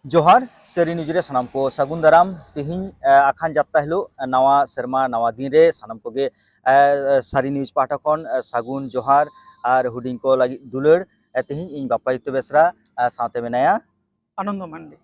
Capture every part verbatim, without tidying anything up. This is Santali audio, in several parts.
ᱡᱚᱦᱟᱨ, ᱥᱟᱹᱨᱤ ᱱᱤᱭᱩᱡᱽ ᱨᱮ ᱥᱟᱱᱟᱢ ᱠᱚ ᱥᱟᱹᱜᱩᱱ ᱫᱟᱨᱟᱢ᱾ ᱛᱤᱦᱤᱧ, ᱮ, ᱟᱠᱷᱟᱱ ᱡᱟᱛᱛᱟ ᱦᱤᱞᱳᱜ, ᱮ, ᱱᱟᱣᱟ ᱥᱮᱨᱢᱟ, ᱱᱟᱣᱟ ᱫᱤᱱ ᱨᱮ ᱥᱟᱱᱟᱢ ᱠᱚᱜᱮ, ᱮ, ᱥᱟᱹᱨᱤ ᱱᱤᱭᱩᱡᱽ ᱯᱟᱦᱴᱟ ᱠᱷᱚᱱ, ᱮ, ᱥᱟᱹᱜᱩᱱ ᱡᱚᱦᱟᱨ ᱟᱨ ᱦᱩᱰᱤᱧ ᱠᱚ ᱞᱟᱹᱜᱤᱫ ᱫᱩᱞᱟᱹᱲ᱾ ᱮ, ᱛᱤᱦᱤᱧ ᱤᱧ ᱵᱟᱯᱟᱭᱤᱛᱚ ᱵᱮᱥᱨᱟ, ᱮ, ᱥᱟᱶᱛᱮ ᱢᱮᱱᱟᱭᱟ ᱟᱱᱚᱱᱫᱚ ᱢᱟᱱᱰᱤ᱾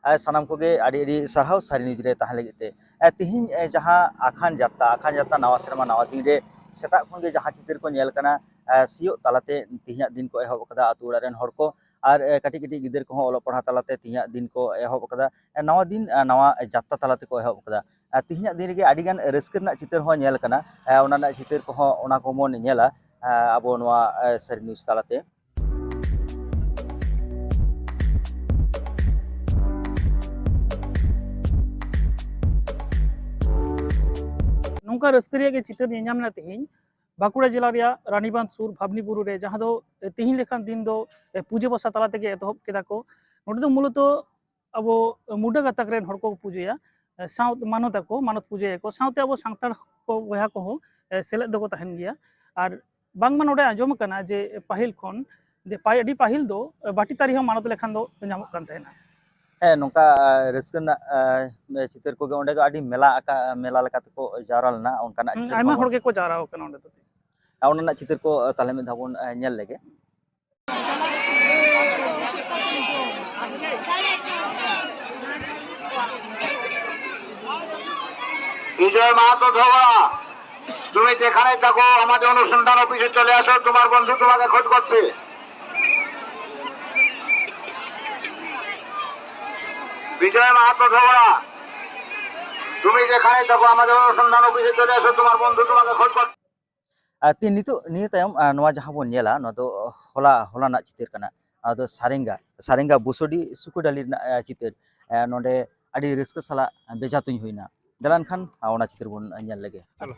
ᱮ, ᱥᱟᱱᱟᱢ ᱠᱚᱜᱮ ᱟᱹᱰᱤ ᱟᱹᱰᱤ ᱥᱟᱨᱦᱟᱣ ᱥᱟᱹᱨᱤ ᱱᱤᱭᱩᱡᱽ ᱨᱮ ᱛᱟᱦᱮᱸ ᱞᱟᱹᱜᱤᱫ ᱛᱮ᱾ ᱮ, ᱛᱤᱦᱤᱧ, ᱮ, ᱡᱟᱦᱟᱸ ᱟᱠᱷᱟᱱ ᱡᱟᱛᱛᱟ, ᱟᱠᱷᱟᱱ ᱡᱟᱛᱛᱟ ᱱᱟᱣᱟ ᱥᱮᱨᱢᱟ ᱱᱟᱣᱟ ᱫᱤᱱ ᱨᱮ ᱥᱮᱛᱟᱜ ᱠᱷᱚᱱ ᱜᱮ ᱡᱟᱦᱟᱸ ᱪᱤᱛᱟᱹᱨ ᱠᱚ ᱧᱮᱞ ᱠᱟᱱᱟ, ᱮ, ᱥᱤᱭᱳᱜ ᱛᱟᱞᱟᱛᱮ ᱛᱤᱦᱤᱧᱟᱜ ᱫᱤᱱ ᱠᱚ ᱮᱦᱚᱵ ᱟᱠᱟᱫᱟ ᱟᱹᱛᱩ ᱚᱲᱟᱜ ᱨᱮᱱ ᱦᱚᱲ ᱠᱚ᱾ ᱟᱨ, ᱮ, ᱠᱟᱹᱴᱤᱡ ᱠᱟᱹᱴᱤᱡ ᱜᱤᱫᱟᱹᱨ ᱠᱚᱦᱚᱸ ᱚᱞᱚᱜ ᱯᱟᱲᱦᱟᱣ ᱛᱟᱞᱟᱛᱮ ᱛᱤᱦᱤᱧᱟᱜ ᱫᱤᱱ ᱠᱚ ᱮᱦᱚᱵ ᱟᱠᱟᱫᱟ᱾ ᱮ, ᱱᱟᱣᱟ ᱫᱤᱱ, ᱮ, ᱱᱟᱣᱟ ᱡᱟᱛᱛᱟ ᱛᱟᱞᱟ ᱛᱮᱠᱚ ᱮᱦᱚᱵ ᱟᱠᱟᱫᱟ᱾ ᱟᱨ ᱛᱤᱦᱤᱧᱟᱜ ᱫᱤᱱ ᱨᱮᱜᱮ ᱟᱹᱰᱤ ᱜᱟᱱ ᱨᱟᱹᱥᱠᱟᱹ ᱨᱮᱱᱟᱜ ᱪᱤᱛᱟᱹᱨ ᱦᱚᱸ ᱧᱮᱞ ᱟᱠᱟᱱᱟ᱾ ᱮ, ᱚᱱᱟ ᱨᱮᱱᱟᱜ ᱪᱤᱛᱟᱹᱨ ᱠᱚᱦᱚᱸ ᱚᱱᱟ ᱠᱚᱵᱚᱱ ᱧᱮᱞᱟ, ᱮ, ᱟᱵᱚ ᱱᱚᱣᱟ, ᱮ, ᱥᱟᱹᱨᱤ ᱱᱤᱭᱩᱡᱽ ᱛᱟᱞᱟᱛᱮ᱾ ᱱᱚᱝᱠᱟ ᱨᱟᱹᱥᱠᱟᱹ ᱨᱮᱭᱟᱜ ᱜᱮ ᱪᱤᱛᱟᱹᱨ ᱧᱮᱞᱧᱟᱢ ᱮᱱᱟ ᱛᱮᱦᱮᱧ ᱵᱟᱸᱠᱩᱲᱟ ᱡᱮᱞᱟ ᱨᱮᱭᱟᱜ ᱨᱟᱱᱤᱵᱟᱸᱫᱷ ᱥᱩᱨ ᱵᱷᱟᱵᱽᱱᱤ ᱵᱩᱨᱩ ᱨᱮ, ᱡᱟᱦᱟᱸ ᱫᱚ, ᱮ, ᱛᱮᱦᱮᱧ ᱞᱮᱠᱟᱱ ᱫᱤᱱ ᱫᱚ, ᱮ, ᱯᱩᱡᱟᱹ ᱯᱟᱥᱟ ᱛᱟᱞᱟ ᱛᱮᱜᱮ ᱮᱛᱚᱦᱚᱵ ᱠᱮᱫᱟ ᱠᱚ᱾ ᱱᱚᱰᱮ ᱫᱚ ᱢᱩᱞᱚᱛᱚ ᱟᱵᱚ ᱢᱩᱰᱟᱹ ᱜᱟᱛᱟᱠ ᱨᱮᱱ ᱦᱚᱲ ᱠᱚ ᱯᱩᱡᱟᱹᱭᱟ, ᱮ, ᱥᱟᱶ ᱢᱟᱱᱚᱛ ᱟᱠᱚ, ᱢᱟᱱᱚᱛ ᱯᱩᱡᱟᱹᱭᱟᱠᱚ, ᱥᱟᱶᱛᱮ ᱟᱵᱚ ᱥᱟᱱᱛᱟᱲ ᱠᱚ ᱵᱚᱭᱦᱟ ᱠᱚᱦᱚᱸ, ᱮ, ᱥᱮᱞᱮᱫ ᱫᱚᱠᱚ ᱛᱟᱦᱮᱱ ᱜᱮᱭᱟ᱾ ᱟᱨ ᱵᱟᱝᱢᱟ ᱱᱚᱰᱮ ᱟᱸᱡᱚᱢ ᱟᱠᱟᱱᱟ ᱡᱮ ᱯᱟᱹᱦᱤᱞ ᱠᱷᱚᱱ, ᱡᱮ ᱯᱟᱹᱦᱤ-, ᱟᱹᱰᱤ ᱯᱟᱹᱦᱤᱞ ᱫᱚ ᱵᱟᱹᱴᱤ ᱛᱟᱹᱨᱤ ᱦᱚᱸ ᱢᱟᱱᱚᱛ ᱞᱮᱠᱷᱟᱱ ᱫᱚ ᱧᱟᱢᱚᱜ ᱠᱟᱱ ᱛᱟᱦᱮᱱᱟ᱾ ᱦᱮᱸ, ᱱᱚᱝᱠᱟ, ᱟ, ᱨᱟᱹᱥᱠᱟᱹ ᱨᱮᱱᱟᱜ, ᱟ, ᱪᱤᱛᱟᱹᱨ ᱠᱚᱜᱮ ᱚᱸᱰᱮ ᱫᱚ ᱟᱹᱰᱤ ᱢᱮᱞᱟ ᱟᱠᱟ-, ᱢᱮᱞᱟ ᱞᱮᱠᱟ ᱛᱮᱠᱚ ᱡᱟᱣᱨᱟ ᱞᱮᱱᱟ, ᱚᱱᱠᱟᱱᱟᱜ ᱦᱩᱸ, ᱪᱤᱛᱟᱹᱨ ᱟᱭᱢᱟ ᱠᱚᱦᱚᱸ ᱦᱚᱲ ᱜᱮᱠᱚ ᱡᱟᱣᱨᱟ ᱟᱠᱟᱱᱟ ᱚᱸᱰᱮ ᱫᱚ᱾ ᱟᱨ ᱚᱱᱟ ᱨᱮᱱᱟᱜ ᱪᱤᱛᱟᱹᱨ ᱠᱚ, ᱟ, ᱛᱟᱦᱞᱮ ᱢᱤᱫ ᱫᱷᱟᱣ ᱵᱚᱱ, ᱟ, ᱧᱮᱞ ᱞᱮᱜᱮ᱾ বিজয় মাহাতো ধোয়া, তুমি যেখানে থাকো, আমাদের অনুসন্ধান অফিসে চলে আসো, তোমার বন্ধু তোমাকে খোঁজ করছে। বিজয় মাহাতো ধোয়া, তুমি যেখানে থাকো, আমাদের অনুসন্ধান অফিসে চলে আসো, তোমার বন্ধু তোমাকে খোঁজ করছে। ᱟᱨ ᱛᱤ-, ᱱᱤᱛᱚᱜ ᱱᱤᱭᱟᱹ ᱛᱟᱭᱚᱢ, ᱟᱨ ᱱᱚᱣᱟ ᱡᱟᱦᱟᱸ ᱵᱚᱱ ᱧᱮᱞᱟ, ᱱᱚᱣᱟ ᱫᱚ ᱦᱚᱞᱟ, ᱦᱚᱞᱟᱱᱟᱜ ᱪᱤᱛᱟᱹᱨ ᱠᱟᱱᱟ᱾ ᱱᱚᱣᱟ ᱫᱚ ᱥᱟᱨᱮᱝᱜᱟ, ᱥᱟᱨᱮᱝᱜᱟ ᱵᱩᱥᱩᱰᱤ ᱥᱩᱠᱩᱰᱟᱞᱤ ᱨᱮᱱᱟᱜ, ᱟᱨ, ᱪᱤᱛᱟᱹᱨ᱾ ᱟᱨ ᱱᱚᱰᱮ ᱟᱹᱰᱤ ᱨᱟᱹᱥᱠᱟᱹ ᱥᱟᱞᱟᱜ ᱵᱮᱡᱷᱟ ᱛᱩᱧ ᱦᱩᱭᱱᱟ᱾ ᱫᱮᱞᱟ ᱮᱱᱠᱷᱟᱱ, ᱟᱨ, ᱚᱱᱟ ᱪᱤᱛᱟᱹᱨ ᱵᱚᱱ ᱧᱮᱞ ᱞᱮᱜᱮ᱾ ᱪᱚᱞᱚ᱾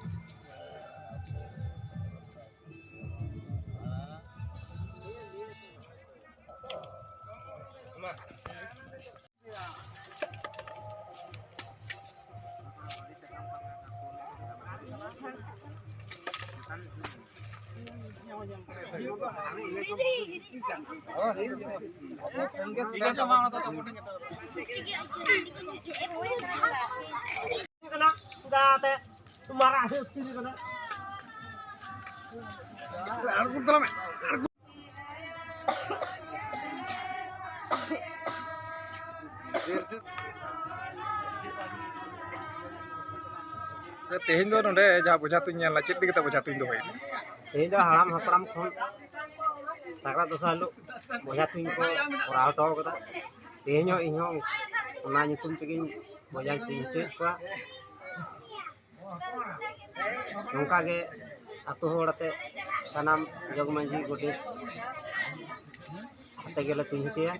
ᱛᱮᱦᱮᱧ ᱫᱚ ᱱᱚᱰᱮ ᱡᱟᱦᱟᱸ ᱵᱚᱡᱷᱟ ᱛᱩᱧ ᱧᱮᱞ ᱮᱱᱟ, ᱪᱮᱫ ᱤᱫᱤ ᱠᱟᱛᱮ ᱵᱚᱡᱷᱟ ᱛᱩᱧ ᱫᱚ ᱦᱩᱭᱱᱟ? ᱛᱮᱦᱮᱧ ᱫᱚ ᱦᱟᱲᱟᱢ ᱦᱟᱯᱲᱟᱢ ᱠᱷᱚᱱ ᱥᱟᱠᱨᱟᱛ ᱫᱚᱥᱟᱨ ᱦᱤᱞᱳᱜ ᱵᱚᱡᱷᱟ ᱛᱩᱧ ᱠᱚ ᱠᱚᱨᱟᱣ ᱦᱚᱴᱚ ᱠᱟᱫᱟ᱾ ᱛᱮᱦᱮᱧ ᱦᱚᱸ ᱤᱧ ᱦᱚᱸ ᱚᱱᱟ ᱧᱩᱛᱩᱢ ᱛᱮᱜᱮᱧ ᱵᱚᱡᱷᱟᱧ ᱛᱩᱧ ᱦᱚᱪᱚᱭᱮᱫ ᱠᱚᱣᱟ᱾ ᱱᱚᱝᱠᱟ ᱜᱮ ᱟᱹᱛᱩ ᱦᱚᱲ ᱟᱛᱮ, ᱥᱟᱱᱟᱢ ᱡᱚᱜᱽ ᱢᱟᱹᱡᱷᱤ ᱜᱚᱰᱮᱛ ᱟᱛᱮ ᱜᱮᱞᱮ ᱛᱩᱧ ᱦᱚᱪᱚᱭᱟ᱾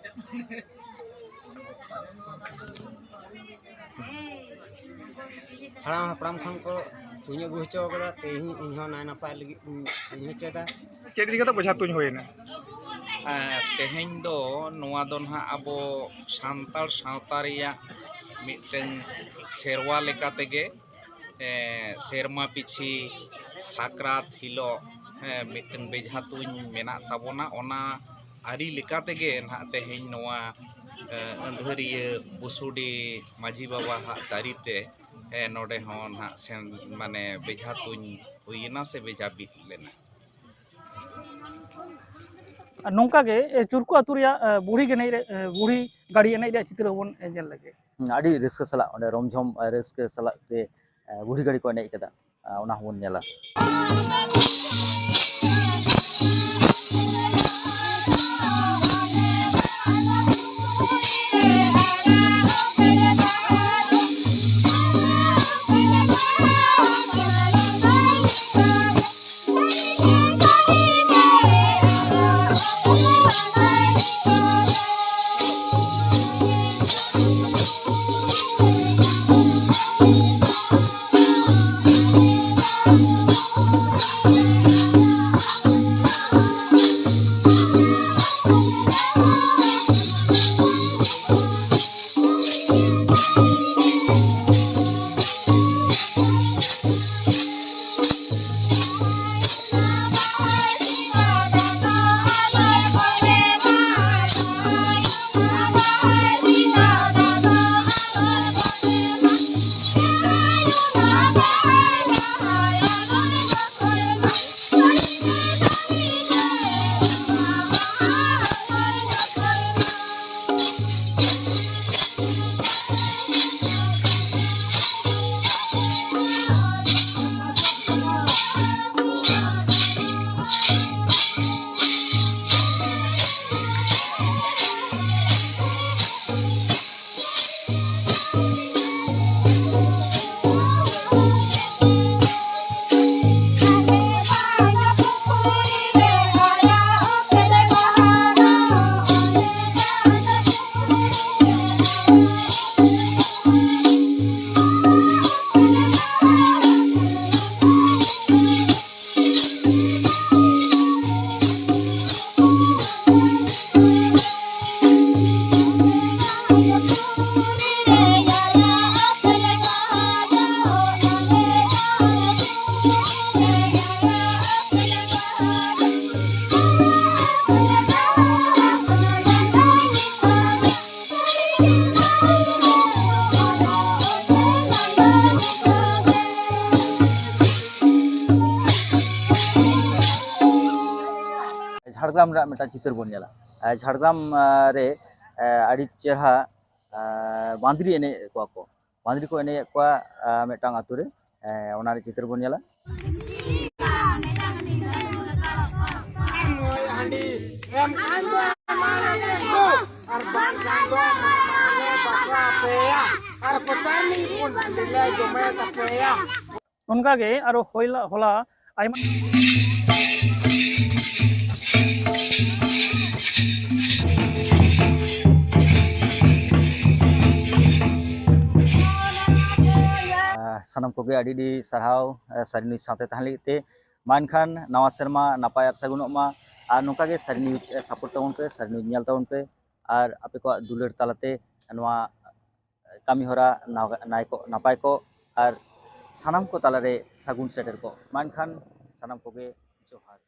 ᱦᱟᱲᱟᱢ ᱦᱟᱯᱲᱟᱢ ᱠᱷᱚᱱ ᱠᱚ ᱛᱩᱧ ᱟᱹᱜᱩ ᱦᱚᱪᱚ ᱠᱟᱫᱟ, ᱛᱮᱦᱮᱧ ᱤᱧ ᱦᱚᱸ ᱱᱟᱭ ᱱᱟᱯᱟᱭ ᱞᱟᱹᱜᱤᱫ ᱤᱧ ᱛᱩᱧ ᱦᱚᱪᱚᱭᱮᱫᱟ᱾ ᱪᱮᱫ ᱤᱫᱤ ᱠᱟᱛᱮ ᱵᱚᱡᱷᱟ ᱛᱩᱧ ᱦᱩᱭᱱᱟ? ᱮᱸ, ᱛᱮᱦᱮᱧ ᱫᱚ ᱱᱚᱣᱟ ᱫᱚ ᱱᱟᱦᱟᱜ ᱟᱵᱚ ᱥᱟᱱᱛᱟᱲ ᱥᱟᱶᱛᱟ ᱨᱮᱭᱟᱜ ᱢᱤᱫᱴᱟᱝ ᱥᱮᱨᱣᱟ ᱞᱮᱠᱟ ᱛᱮᱜᱮ, ᱮᱸ, ᱥᱮᱨᱢᱟ ᱯᱤᱪᱷᱤ ᱥᱟᱠᱨᱟᱛ ᱦᱤᱞᱳᱜ, ᱮᱸ, ᱢᱤᱫᱴᱟᱝ ᱵᱮᱡᱷᱟ ᱛᱩᱧ ᱢᱮᱱᱟᱜ ᱛᱟᱵᱚᱱᱟ᱾ ᱚᱱᱟ ᱟᱹᱨᱤ ᱞᱮᱠᱟ ᱛᱮᱜᱮ ᱱᱟᱦᱟᱜ ᱛᱮᱦᱮᱧ ᱱᱚᱣᱟ, ᱮᱸ, ᱟᱹᱸᱫᱷᱟᱹᱨᱤᱭᱟᱹ ᱵᱩᱥᱩᱰᱤ ᱢᱟᱹᱡᱷᱤ ᱵᱟᱵᱟᱣᱟᱜ ᱫᱟᱨᱮ ᱛᱮ, ᱮᱸ, ᱱᱚᱰᱮ ᱦᱚᱸ ᱱᱟᱦᱟᱜ ᱥᱮᱱ, ᱢᱟᱱᱮ, ᱵᱮᱡᱷᱟ ᱛᱩᱧ ᱦᱩᱭᱮᱱᱟ ᱥᱮ ᱵᱮᱡᱷᱟ ᱵᱤᱫ ᱞᱮᱱᱟ᱾ ᱟᱨ ᱱᱚᱝᱠᱟ ᱜᱮ, ᱮ, ᱪᱩᱨᱠᱩ ᱟᱹᱛᱩ ᱨᱮᱭᱟᱜ, ᱮ, ᱵᱩᱲᱦᱤ ᱮᱱᱮᱡ ᱨᱮ, ᱮ, ᱵᱩᱲᱦᱤ ᱜᱟᱹᱲᱤ ᱮᱱᱮᱡ ᱨᱮᱭᱟᱜ ᱪᱤᱛᱟᱹᱨ ᱦᱚᱸᱵᱚᱱ, ᱮ, ᱧᱮᱞ ᱞᱮᱜᱮ᱾ ᱦᱩᱸ, ᱟᱹᱰᱤ ᱨᱟᱹᱥᱠᱟᱹ ᱥᱟᱞᱟᱜ ᱚᱸᱰᱮ ᱨᱚᱢᱡᱷᱚᱢ, ᱮ, ᱨᱟᱹᱥᱠᱟᱹ ᱥᱟᱞᱟᱜ ᱛᱮ, ᱮ, ᱵᱩᱲᱦᱤ ᱜᱟᱹᱲᱤ ᱠᱚ ᱮᱱᱮᱡ ᱠᱟᱫᱟ᱾ ᱮ, ᱚᱱᱟ ᱦᱚᱸᱵᱚᱱ ᱧᱮᱞᱟ᱾ ᱡᱷᱟᱲᱜᱨᱟᱢ ᱨᱮᱱᱟᱜ ᱢᱤᱫᱴᱟᱝ ᱪᱤᱛᱟᱹᱨ ᱵᱚᱱ ᱧᱮᱞᱟ᱾ ᱟᱨ ᱡᱷᱟᱲᱜᱨᱟᱢ ᱟᱨ ᱨᱮ ᱟᱨ ᱟᱹᱰᱤ ᱪᱮᱦᱨᱟ ᱟᱨ ᱵᱟᱸᱫᱽᱨᱤ ᱮᱱᱮᱡ ᱠᱚᱣᱟ ᱠᱚ᱾ ᱵᱟᱸᱫᱽᱨᱤ ᱠᱚ ᱮᱱᱮᱡᱮᱫ ᱠᱚᱣᱟ ᱟᱨ ᱢᱤᱫᱴᱟᱝ ᱟᱛᱳ ᱨᱮ᱾ ᱟᱨ ᱚᱱᱟ ᱨᱮ ᱪᱤᱛᱟᱹᱨ ᱵᱚᱱ ᱧᱮᱞᱟ᱾ ᱚᱱᱠᱟᱜᱮ ᱟᱨᱚ ᱦᱚᱞᱟ ᱦᱚᱞᱟ ᱟᱭᱢᱟ ᱥᱟᱱᱟᱢ ᱠᱚᱜᱮ ᱟᱹᱰᱤ ᱟᱹᱰᱤ ᱥᱟᱨᱦᱟᱣ, ᱥᱟᱹᱨᱤ ᱱᱤᱭᱩᱡᱽ ᱥᱟᱶᱛᱮ ᱛᱟᱦᱮᱸ ᱞᱟᱹᱜᱤᱫ ᱛᱮ᱾ ᱢᱟ ᱮᱱᱠᱷᱟᱱ ᱱᱟᱣᱟ ᱥᱮᱨᱢᱟ ᱱᱟᱯᱟᱭ ᱟᱨ ᱥᱟᱹᱜᱩᱱᱚᱜ ᱢᱟ᱾ ᱟᱨ ᱱᱚᱝᱠᱟ ᱜᱮ ᱥᱟᱹᱨᱤ ᱱᱤᱭᱩᱡᱽ ᱥᱟᱯᱳᱨᱴ ᱛᱟᱵᱚᱱ ᱯᱮ, ᱥᱟᱹᱨᱤ ᱱᱤᱭᱩᱡᱽ ᱧᱮᱞ ᱛᱟᱵᱚᱱ ᱯᱮ᱾ ᱟᱨ ᱟᱯᱮ ᱠᱚᱣᱟᱜ ᱫᱩᱞᱟᱹᱲ ᱛᱟᱞᱟᱛᱮ ᱱᱚᱣᱟ ᱠᱟᱹᱢᱤ ᱦᱚᱨᱟ ᱱᱟᱣ-, ᱱᱟᱭ ᱠᱚᱜ, ᱱᱟᱯᱟᱭ ᱠᱚᱜ ᱟᱨ ᱥᱟᱱᱟᱢ ᱠᱚ ᱛᱟᱞᱟᱨᱮ ᱥᱟᱹᱜᱩᱱ ᱥᱮᱴᱮᱨ ᱠᱚᱜ᱾ ᱢᱟ ᱮᱱᱠᱷᱟᱱ ᱥᱟᱱᱟᱢ ᱠᱚᱜᱮ ᱡᱚᱦᱟᱨ᱾